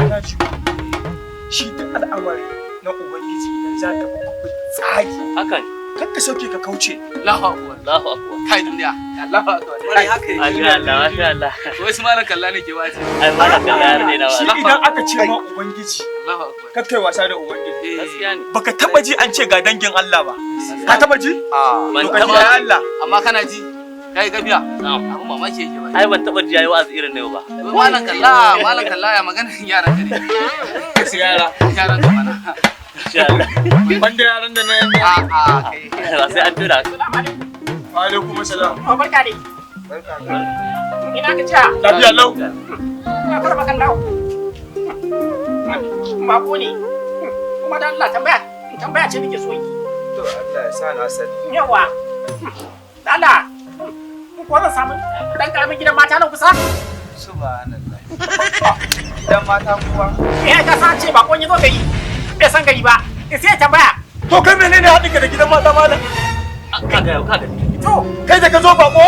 Na ji shi duk al'amari na Ubangiji idan za ka bi tsari. Haka ne. Kar ka sauke ka kauce. Allahu akbar. Allahu akbar. Kai duniya. Allahu akbar. Wai haka yake. Masha Allah, masha Allah. Wai su malam kalla ne ke wace. Ai malam kalla ya rade na Shi ba. idan aka ce ma Ubangiji, Allahu akbar. kar kai wasa da Ubangiji. Gaskiya ne. Baka taba ji an ce ga dangin Allah ba. Ka taba ji? Ban To ka taba ji Allah. Amma kana ji kai gafiya. Na'am. Abun mamaki yake ba. Ai ban taba ji yayi wa'azi irin na yau ba. Malam kalla, malam kalla ya magana yaran ka ne. Yara. Yaran ka mana. Insha Allah. Banda yaran da na A a kai. Ba sai an tura. Wa alaikum salam. Oh, barka dai. Ina ka ciya? Lafiya lau. Ina karba kallahu. Bako ne. Kuma dan Allah tambaya, tambaya ce nake so yi. To Allah ya sa na sani. Yawa. Allah. Ko zan samu dan karamin gidan mata nan kusa? Subhanallah. Gidan mata kuwa. Eh, ka san ce bakon yazo gari. Bai san gari ba. Sai ya tambaya. To kai menene haɗin ka da gidan mata, malam? Kaga yau, kaga. To, Kai da ka zo bako,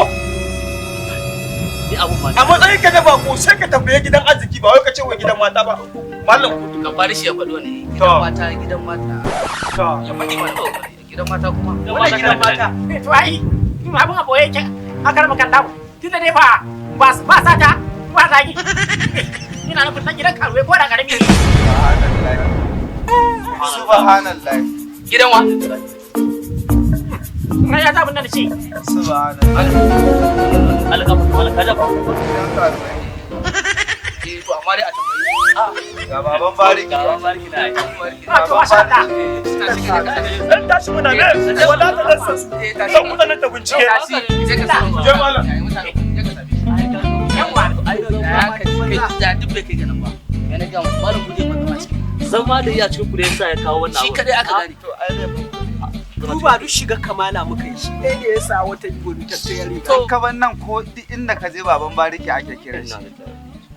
Ni abun ma. a matsayin ka na bako sai ka tambaye gidan arziki, ba wai ka ce wai gidan mata ba. Malam. Ka bari shi ya faɗo ne. To. Gidan mata, gidan mata. To. Ya faɗi mana. Gidan mata kuma. Wannan gidan mata. To ai abun a boye yake a karba kallahu. Tunda dai ba ba ba sata ba zagi. Ina nufin dan gidan karuwe ko da karami ne. Subhanallah. Subhanallah. Gidan wa? Na ya zabun nan da shi. Subhanallah. Alƙafa, alƙafa. Gidan karuwai. Eh, to amma dai a tambayi. Ga baban bariki. Ga baban bariki na yi. Ah, to masha Allah. Tashi ka je ka same Dan tashi muna ne. Wala ta rasa su. shi. Eh, tashi. Zan kudanar da bincike. Tashi, je ka same shi. Je malam. Yayi mutane, je ka same shi. Yawa. Ya ka ji kai da duk bai kai ga nan ba. Ya na ga malam guje ma zama cikin. Zama da iya cikin ku da yasa ya kawo wannan Shi abu. kadai aka gane. To ai laifin ku ne. Duba duk shiga kamala muka yi, shi ɗaya ne ya sa wata gurtacciyar riga. In ka bar nan ko duk inda ka je baban bariki ake kiran shi.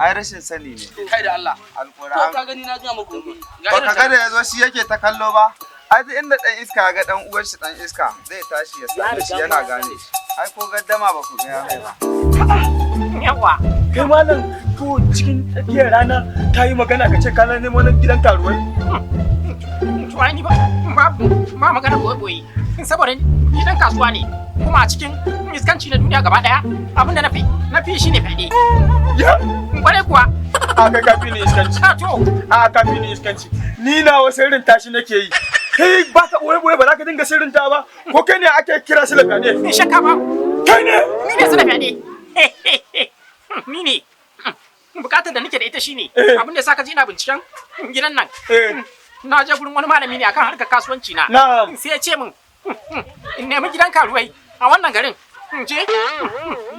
Ai rashin sani ne. Kai da Allah. To Alƙur'an. ka gani na ga muku. Ga Baka irin ga da yazo shi yake ta kallo ba? Ai duk inda dan iska ga dan uwar shi dan iska zai tashi ya same shi yana gane shi. Ai ko gaddama ba ku ga ya mai ba. Yawa. Kai malam, ko cikin tsakiyar rana ta yi magana ka ce ka nemo nan gidan karuwai. To ai ni ba ba ba magana boye boye. Saboda ni dan kasuwa ne. Kuma a cikin iskanci na duniya gaba daya abinda na fi shine fyaɗe. Ya? Kwarai kuwa. A kai ka fi ni iskanci. Ah, to. A ka fi ni iskanci. Ni na wasu irin tashi nake yi. Kai ba ka boye boye, ba za ka dinga sirrinta ba. Ko kai ne ake kira su da fyaɗe? Ni shakka ba. Kai ne? Ni ne sana fyaɗe. Ni ne. Bukatar da nake da ita shine abin da ya sa ka ji ina binciken gidan nan. Na je gurin wani malami ne akan harkar kasuwanci na. Na'am. Sai ya ce min in nemi gidan karuwai a wannan garin. In je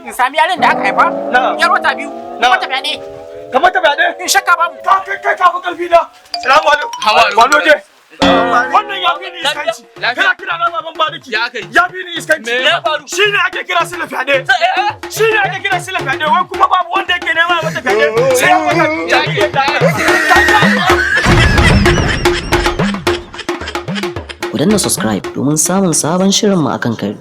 in sami yaren da aka haifa. Na'am. Yar wata 2. Na'am. Mata fyaɗe. Kamar ta fyaɗe? In shakka babu. Ka kai kai ka fi ƙarfi na. Salamu alaikum. Hawa alaikum. Wano je. Wannan ya fi ni iskanci. Lafiya. Kana kira na baban bariki. Ya kai. Ya fi ni iskanci. Me ya faru? Shi ne ake kira su da fyaɗe. Shi ne ake kira su da fyaɗe. Wai kuma babu wanda yake nema mata fyaɗe. Sai ya mata Ya ke Ku danna subscribe domin samun sabon shirinmu akan kari.